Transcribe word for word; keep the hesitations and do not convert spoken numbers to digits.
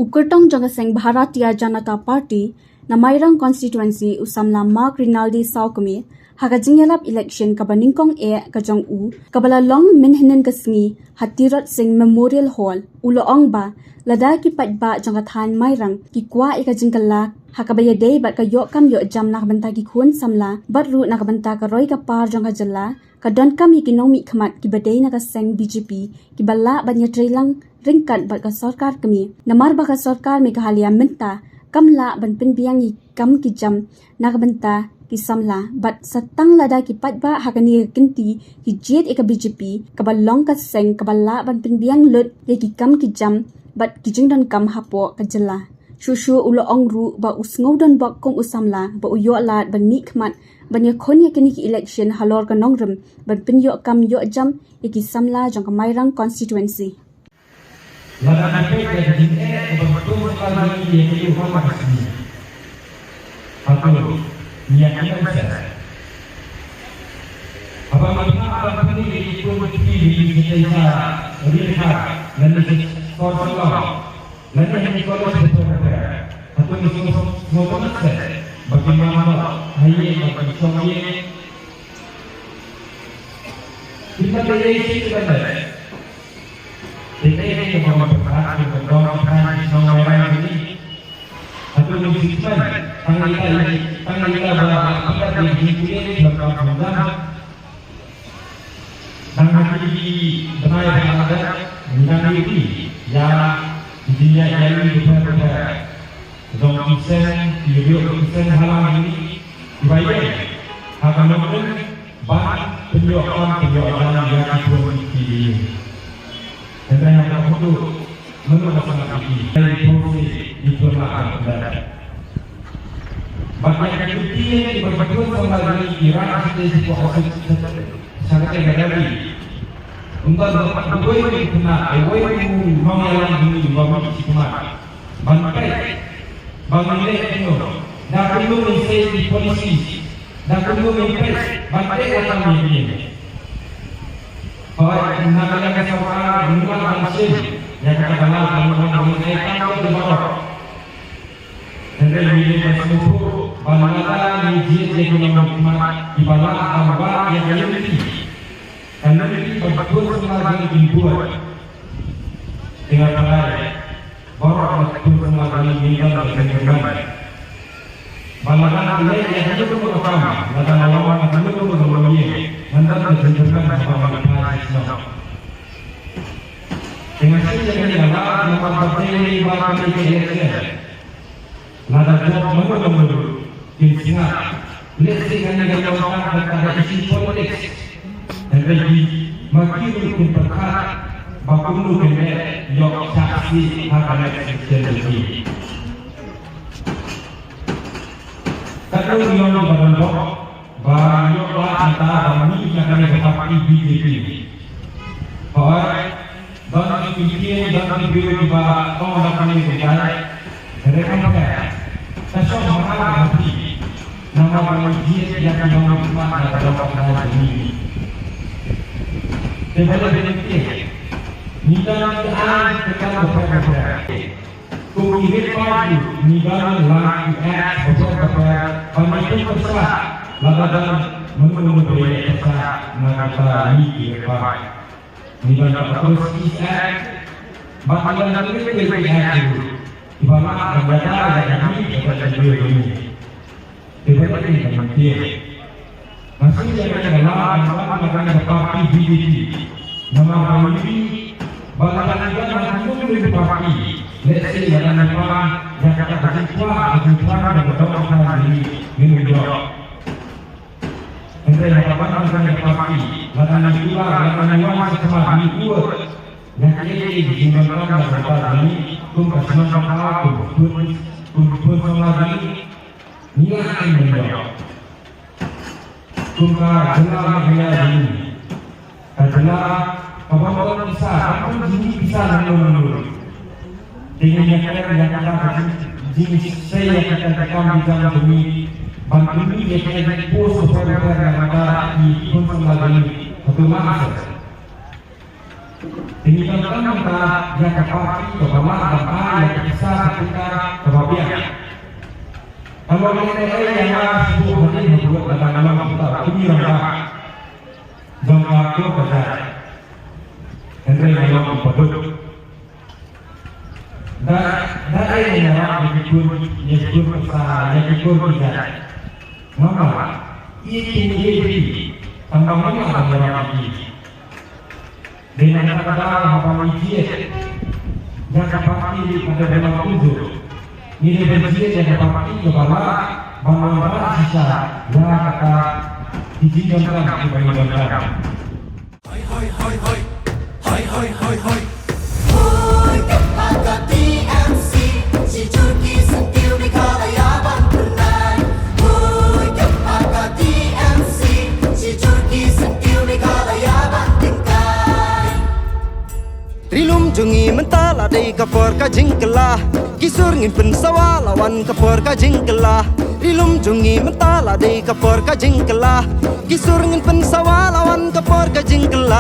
U kyrtong jong ka seng Bharatiya Janata Party na Mairang constituency, u samla Mark Rinaldi Sawkmie, ha ka jingïalap election kaba nyngkong eh ka jong u, kaba la long mynhynnin ka sngi ha Tirot Sing Memorial Hall, u la ong ba lada ki paidbah jong ka thaiñ Mairang ki kwah ïa ka jingkylla ha kaba ïadei bad ka ïoh kam ïoh jam na ka bynta ki khun samla bad ruh na ka bynta ka roi ka par jong ka jylla, ka donkam ïa ki nongmihkhmat kiba dei na ka seng B J P kiba lah ban ïatreilang ryngkat bad ka sorkar kmie. Namar ba ka sorkar Meghalaya mynta kam lah ban pynbiang ïa ki kam ki jam na ka bynta ki samla, bad sa tang lada ki paidbah ha kane ka kynti ki jied ïa ka B J P, kaba long ka seng kaba lah ban pynbiang lut ïa ki kam ki jam bad ki jingdonkam hapoh ka jylla. Shuh shuh u la ong ruh ba u sngew donbok kum u samla ba u ïoh lad ban mihkhmat ban ïakhun ïa kine ki election halor ka nongrim ban pynïoh kam ïoh jam ïa ki samla jong ka Mairang constituency. Lada ngi peit ïa ka jingeh kaba pynshai ïa ka ïoh ka sngi, hato ngi ïa ki nongshai? Haba ngi phah ban pyni ïa ki khun ki kti, ngi ki tei sha ri ha lane sha sor Shillong lane ha ki college bapher bapher, hato ngi sngewsih sngewsih ba ki nang noh ha ïing bad ki shong ïing? Ki nang ïa ïa ki ban leh. Te te te ka bang ba ka ka ka dong ka ka nong ngai rai ni. Hato ngi sngewsih tang ïa ka, tang ïa ka ba ka ka ka ka ka ka ka ka ka. Dang ha ki bnai ba la dep, ngi dang ïohi ïa ki jingïaid ïaid bapher bapher jong ki seng, ki riew ki seng ha la ngi, kiba ïeng ha ka nongrim ban pynïoh kam pynïoh jam ïa ki khun ki kti. Hynrei ha ka kut, mano ba sngap ïa ki? Hynrei pynsi ki khun la ka dep. Bad ïa ka kti ïa ki ba ki khun samla jong ngi ki rah shatei shapoh ka suk sha katei ka rally. Ym don uwei u khynnah, uwei u nongïalam jong ngi uba mih shi khmat ban peit ba ngin leh kumno, da kumno ngin sei ki policy, da kumno ngin peit ban peit ka kam ïa ki. Hooid, na ka liang ka sorkar ngim lah ban shim ïa kata ka lad ban wan ban ai kam ïa ki baroh. Hynrei ngi dei ban sngewthuh ba lada ngi jied ïa ki nongmihkhmat kiba lah ban wad ïa ka lynti, ka lynti ba ki khun samla jong ngi kin bud, te nga tharai baroh na ki khun samla jong ngi ngin don ka jingkyrmen ba lada ngi leh ïa kano kano ka kam, lada nga wan na kano kano ka longïing, ngan don ka jingkyrmen haba ngi phai sha shnong. Te nga shu ïa kane ka lad namar ba dei ba kane ka election. Lada jop mano mano ruh kin sngap. Lehse kane ka long tang kata ka issue politics. Hynrei ma ki ruh kin pyrkhat ba kumno kin leh ïoh shah sih ha ka next election jong ki. Katno ngi ong ba don bok ba ïoh lad mynta ba mih na kane ka party B J P. Hooid, don ki kyntien, don ki briew kiba ong ba kane ka jait. Hynrei kam pher, ka shong ha ka party. Namar ba ngi jied ïa ki nongmihkhmat na ka dong ka thaiñ jong ngi. Te balei ba ngi tieng? Ngi dang ai ka kam bapher bapher. Kum ki rit paid ruh ngi dang la ki act bapher bapher ban ïa pynpyrshah lada don mano mano ba ïa pyrshah na ka bynta ngi ki rit paid. Ngi dang ka Approach Peace Act bad ngi dang ki rit ki act ruh kiba lah ban ïada ïa ka ri bad ka jaitbynriew jong ngi. Te ba ïa ka ri ka mynthiang. Nga shu ïa ka ri ka la ban wan na ka party B J P. Namar ba ngi ïohi ba lada ngi wan na ka party, lehse lada ngi pan ïa kata ka jingkwah, ka jingkwah ka jong ka dong ka thaiñ, ngi ngin ïoh. Hynrei haba wan na ka party, lada ngi kular, lada ngi wan sha khmat, ngi ur ïa kiei kiei ki jingdonkam na ka bynta jong ngi kum ka shnong ka thaw, kum ki khun, kum ki khun samla jong ngi. Ngi lah ban ïoh. Kum ka jylla Meghalaya jong ngi, ka jylla kaba ym don pisa, kam don jingmih pisa nangno nangno. Te ngin ïa kren ïa kata ka jing, jingsei ïa kata ka kam ki jam jong ngi ban pynmih ïa kata ka post bapher bapher na ka bynta ki khun samla jong ngi. Hato lah seh? Ngi donkam mynta ïa ka parti kaba lah ban ai ïa ka pisa ka tyngka kaba biang. Ka long lehnohei ïa nga shuh hadien ba nga long uta u kmie rangbah jong ka kor ka jait. Hynrei nga long u baduk. Da, da ei nga rap ïa ki kur, ïa ki kur pyrsa, ïa ki kur ki jait? Namar ïa ki, ïa ki, tang ba ngim lah ban ïarap ïa ki. Dei na kata ka daw haba ngi jied ïa ka parti, ka dei ban kumjuh. Ngi dei ban jied ïa ka parti kaba lah ban wanrah shisha ïa kata ki jingdonkam kiba ngi donkam. Hoi, hoi, hoi, hoi. Hoi, hoi, hoi, hoi. Hoi, ka pa ka T M C. Shi jur ki syntiew Meghalaya ban pynnai. Hoi, ka pa ka T M C. Shi jur ki syntiew Meghalaya ban tyngkai. Ri lum jong ngi mynta la dei ka por ka jingkylla. Ki sur ngin pynsawa la wan ka por ka jingkylla. Ri lum jong ngi mynta la dei ka por ka jingkylla. Ki sur ngin pynsawa la wan ka por ka jingkylla.